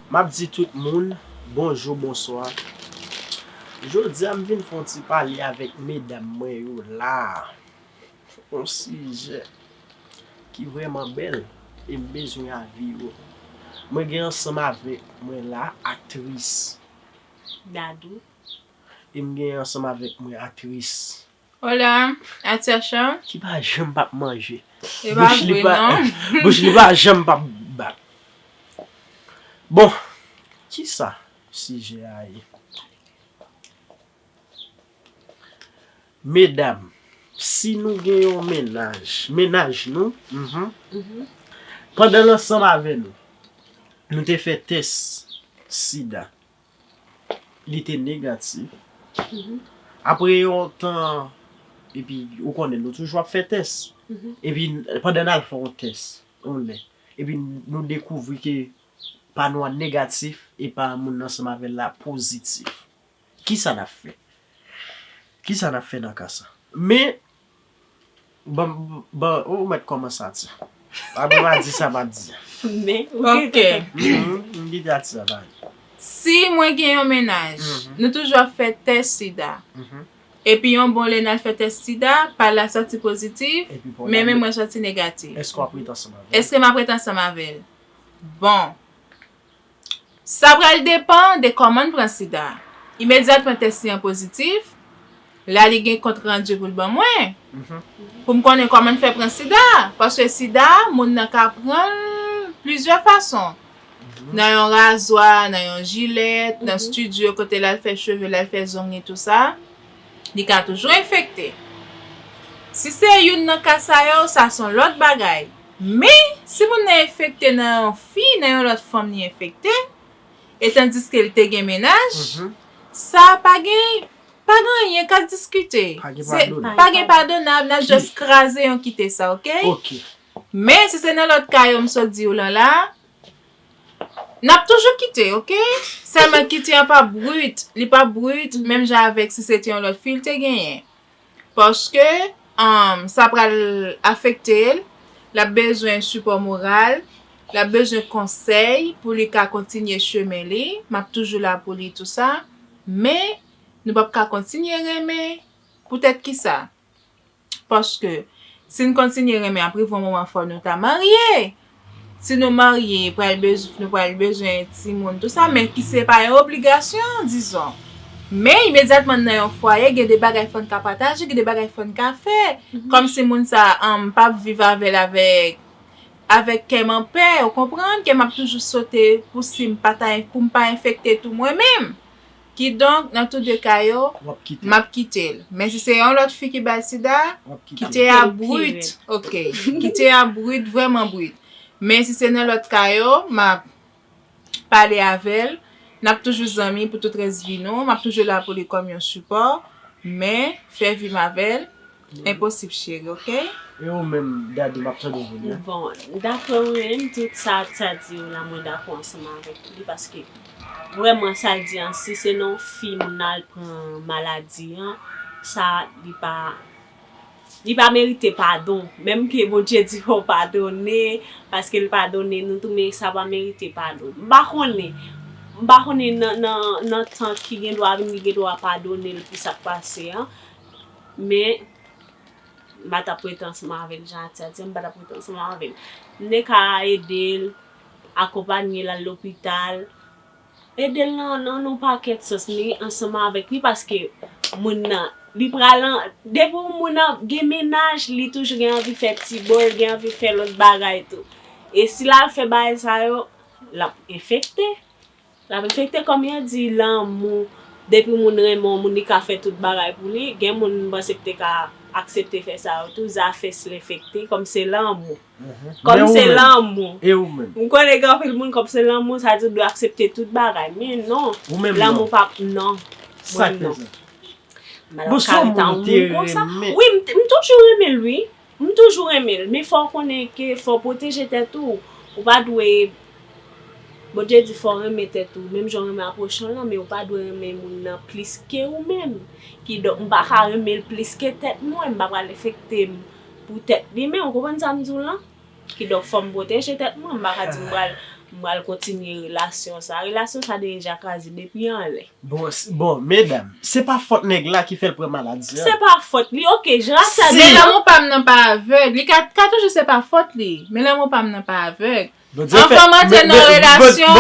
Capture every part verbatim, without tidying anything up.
M ap di tout moun bonjou, bonswa. Jodi a, m vin fè yon ti pale avèk medam mwen yo la. Yon sijè ki vrèman bèl e m bezwen avi yo. Mwen gen ansanm avèk mwen la aktris. Dadou. E m gen ansanm avèk mwen aktris. Hola, Atiacha. Ki pa janm p ap manje. E pa vre, non. Bouch li pa janm p ap bat. Bon, kisa sijè a ye? Medam, si nou gen yon mennaj, mennaj nou, mhm, pandan l ansanm avè nou, nou te fè tès sida, li te negatif. Apre yon tan, epi ou konnen, nou toujou ap fè tès. Epi pandan n al fè yon tès, yon lè, epi nou dekouvri ke pa nou an negatif e pa moun nan ansanm avè l la pozitif. Kisa n ap fè? Kisa n ap fè nan ka sa? Men, ban, ban, ou mèt kòmanse, Atia. Apre m a di sa m ap di. Men, ok. Mhm, m kite Atia pale. Si mwen gen yon mennaj, nou toujou ap fè tès sida. Epi yon bon lè n al fè tès sida, pa l la sòti pozitif, men men mwen sòti negatif. Èske w ap ret ansanm avè l? Èske m ap ret ansanm avè l? Bon. Sa pral depann de kòman n pran sida. Imedyatman tès li an pozitif, la li gen kont randi pou l ban mwen. Pou m konnen kòman n fè pran sida. Paske sida, moun nan ka pran l plizyè fason. Nan yon razwa, nan yon jilèt, nan estidyo kote l al fè cheve, l al fè zong li, tou sa, li ka toujou enfekte. Si se youn nan ka sa yo, sa se yon lòt bagay. Men, si moun nan enfekte nan yon fi, nan yon lòt fanm li enfekte, e tandiske l te gen mennaj, sa pa gen, pa gen anyen k ap diskite. Pa gen padonab. Pa gen padonab, n ap just kraze yon kite sa, ok? Ok. Men, si se nan lòt ka yo m sot di w lan la, n ap toujou kite, ok? Sèlman kite an pa brit, li pa brit, menm jan avèk si se te yon lòt fi l te genyen. Paske, um, sa pral afekte l, l ap bezwen sipò moral, l ap bezwen konsèy pou li ka kontinye chemen li, m ap toujou la pou li tou sa, men nou p ap ka kontinye renmen. Poutèt kisa? Paske, si n kontinye renmen, ap rive yon moman fò nou ta marye. Si nou marye, pral bez-, nou pral bezwen timoun, tou sa, men ki se pa yon obligasyon, dizon. Men imedyatman n nan yon fwaye, gen de bagay fò n ka pataje, gen de bagay fò n ka fè. Kòmsi moun sa a, um, p ap viv avè l avèk, avèk kè m anpè, ou konprann, ke m ap toujou sote pou si m pa ta, pou m pa enfekte tou mwen menm. Kidonk, nan tou de ka yo, m ap kite l. Men si se yon lòt fi ki bay sida, kite a brit. Ok. Kite a brit, vrèman brit. Men si se nan lòt ka yo, m ap pale avè l. N ap toujou zanmi pou tout rès vi nou. M ap toujou la pou li kòm yon sipò. Men, fè vi m avè l. Enposib, cheri, ok? E ou menm, Dadou, m ap tande w, Junior. Bon, daprè mwen menm, tout sa Atia di yo la, mwen dakò ansanm avèk li, paske vrèman sa l di an, si se nan yon fi moun nan al pran maladi an, sa li pa, li pa merite padon. Menm ke Bondye di fò w padone, paske l padone nou tou, men sa pa merite padon. M pa konnen, m pa konnen nan, nan, nan tan ki gen dwa vini, li gen dwa padone l pou sa k pase an. Men, m pa t ap rete ansanm avè l, jan Atia di, m pa t ap rete ansanm avè l. M te ka ede l, akonpanye l al lopital, ede l nan, nan, nan yon pakèt sans, men ansanm avèk li, paske moun nan, li pral an, depi yon moun nan gen mennaj, li toujou gen anvi fè ti bòl, gen anvi fè lòt bagay tou. E si l al fè bagay sa yo, l ap enfekte. L ap enfekte, kòm yo di, lanmou. Depi moun renmen yon moun, li ka fè tout bagay pou li. Gen moun m panse ki te ka aksepte fè sa yo tou, zafè si l enfekte, kòm se lanmou. Kòm se lanmou. E ou menm? M konnen gen anpil moun, kòm se lanmou, sa di ou dwe aksepte tout bagay. Men non, lanmou p ap, non. Mwen non. Bon, se yon moun ou te renmen. Wi, m t-, m toujou renmen l, wi. M toujou renmen l, men fò w konnen ke fò w pwoteje tèt ou. Ou pa dwe, Bondye di fò w renmen tèt ou, menm jan w renmen a pwochen w lan, men ou pa dwe renmen moun nan plis ke ou menm. Kidonk, m pa ka renmen l plis ke tèt mwen, m pa pral enfekte m pou tèt li menm, ou konprann sa m di w lan? Kidonk, fò m pwoteje tèt mwen, m pa ka di m pral M pral kontinye relasyon sa. Relasyon sa deja kraze depi anlè. Bon, s- bon, medam, se pa fòt nèg la ki fè l pran maladi an. Se pa fòt li, oke, jan sa. Si. Men lanmou pa m nan pa avèg. Li ka, ka toujou se pa fòt li. Men lanmou pa m nan pa avèg. Anvan m antre nan relasyon,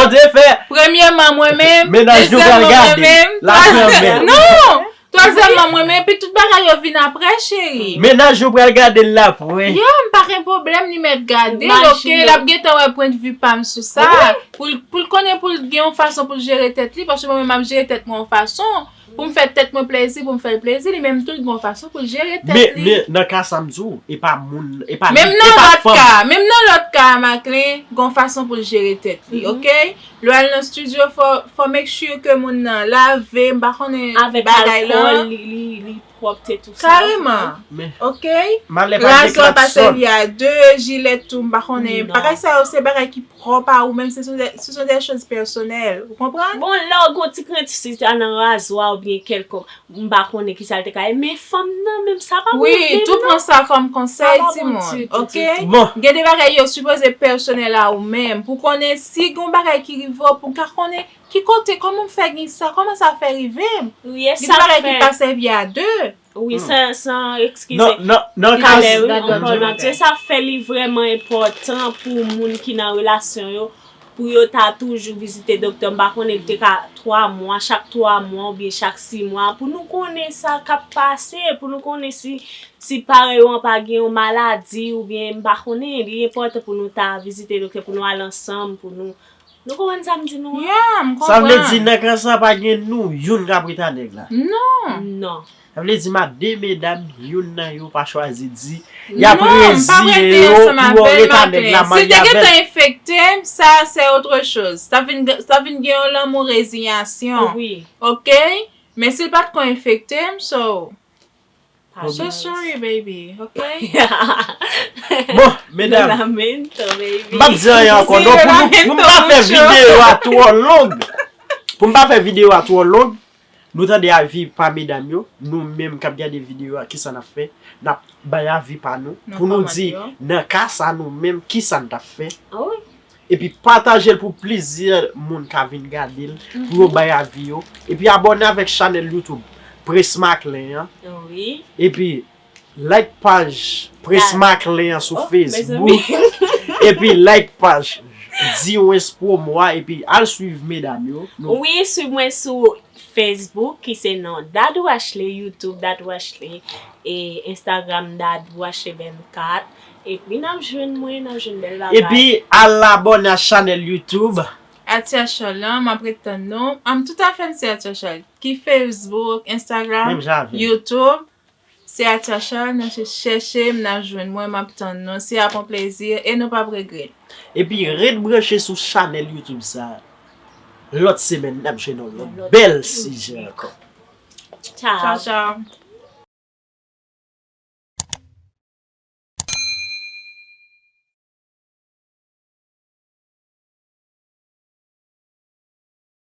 premyèman mwen menm, dezyèmman mwen menm, twazyèmman mwen menm. Non! Twazyèmman mwen menm, epi tout bagay yo vin apre, cheri. Mennaj yo pral gade l lapre. Yo, m pa gen pwoblèm, li mèt gade l, oke? L ap gentan wè pwennvi pa m sou sa. Pou l pou l konnen pou l gen yon fason pou l jere tèt li, paske mwen menm m ap jere tèt mwen yon fason. Pou m fè tèt mwen plezi, pou m fè l plezi, li menm tou l gen yon fason pou l jere tèt li. Men nan ka sa m di w, e pa moun, e pa li, e pa fanm. Menm nan lòt ka, menm nan lòt ka a Macklin, gen yon fason pou l jere tèt li, oke? Lè w al nan studio, fò, fò make sure ke moun nan lave, m pa konnen bagay lan. Avèk alkòl, li, li, li pwòpte tou sa. Kareman, oke? Razwa pa sèvi a de, jilèt tou, m pa konnen. Bagay sa yo se bagay ki pwòp a ou menm, ce sont des, ce sont des choses personnelles. Ou konprann? Bon, lè w gen yon ti krentif si ta nan razwa oubyen kèlkonk, m pa konnen kisa l te ka ye, men fanm nan menm, sa pa pwoblèm non. Wi, tou pran sa kòm konsèy, timoun, oke? Gen de bagay yo sipoze pèsonèl a ou menm, pou konnen si gen yon bagay ki rive w, pou w ka konnen ki kote, kòman m fè gen sa, kòman sa fè rive m? Gen de bagay ki pa sèvi a de. Wi, san, san, eskize. Nan, nan, nan ka. Se sa k fè li vrèman enpòtan pou moun ki nan relasyon yo, pou yo ta toujou vizite doktè. M pa konnen, li te ka twa mwa, chak twa mwa oubyen chak sis mwa, pou nou konnen sa k ap pase, pou nou konnen si, si paran yo an pa gen yon maladi oubyen m pa konnen, li enpòtan pou nou ta vizite doktè, pou nou al ansanm, pou nou Nou konprann sa m di nou an? Yeah, m konprann. Sa vle di nan ka sa pa gen nou youn k ap ret a nèg la. Non. Non. Sa vle di m a de medam, youn nan yo pa chwazi di y ap reziye yo pou yo ret a nèg la, marye avè l. Si l te gentan enfekte m, sa se otre choz. Sa vin, sa vin gen yon lanmou reziyasyon. Wi. Oke? Men si l pa t ko enfekte m, so. So sorry, baby, oke? Bon, medam, m p ap di anyen ankò non, pou nou, pou m pa fè videyo a twò long. Pou m pa fè videyo a twò long, nou tande avi pa medam yo, nou menm k ap gade videyo a, kisa n ap fè? N ap bay avi pa nou, pou nou di, nan ka sa nou menm, kisa n t ap fè? Epi pataje l pou plizyè moun ka vin gade l, pou yo bay avi yo. Epi abòne avèk chanèl YouTube Prince Macklin an. Wi. Epi like paj Prince Macklin an sou Facebook. Epi like paj Diwens Promo a, epi al swiv medam yo. Wi, swiv mwen sou Facebook ki se non Dadou Ashley, YouTube Dadou Ashley, e Instagram Dadou Ashley vennkat. Epi n ap jwenn mwen, n ap jwenn bèl bagay. Epi al abòne a chanèl YouTube. Atyachal lan, m ap ret tann nou. Anm, toutafè m se Atyachal. Ki Facebook, Instagram, YouTube. Se Atyachal, nou chèche m, n ap jwenn mwen, m ap tann nou. Se ap yon plezi e nou p ap regrèt. Epi ret branche sou chanèl YouTube sa. Lòt semèn n ap jwenn yon lòt bèl sijè ankò. Tchaw. Tchaw, tchaw.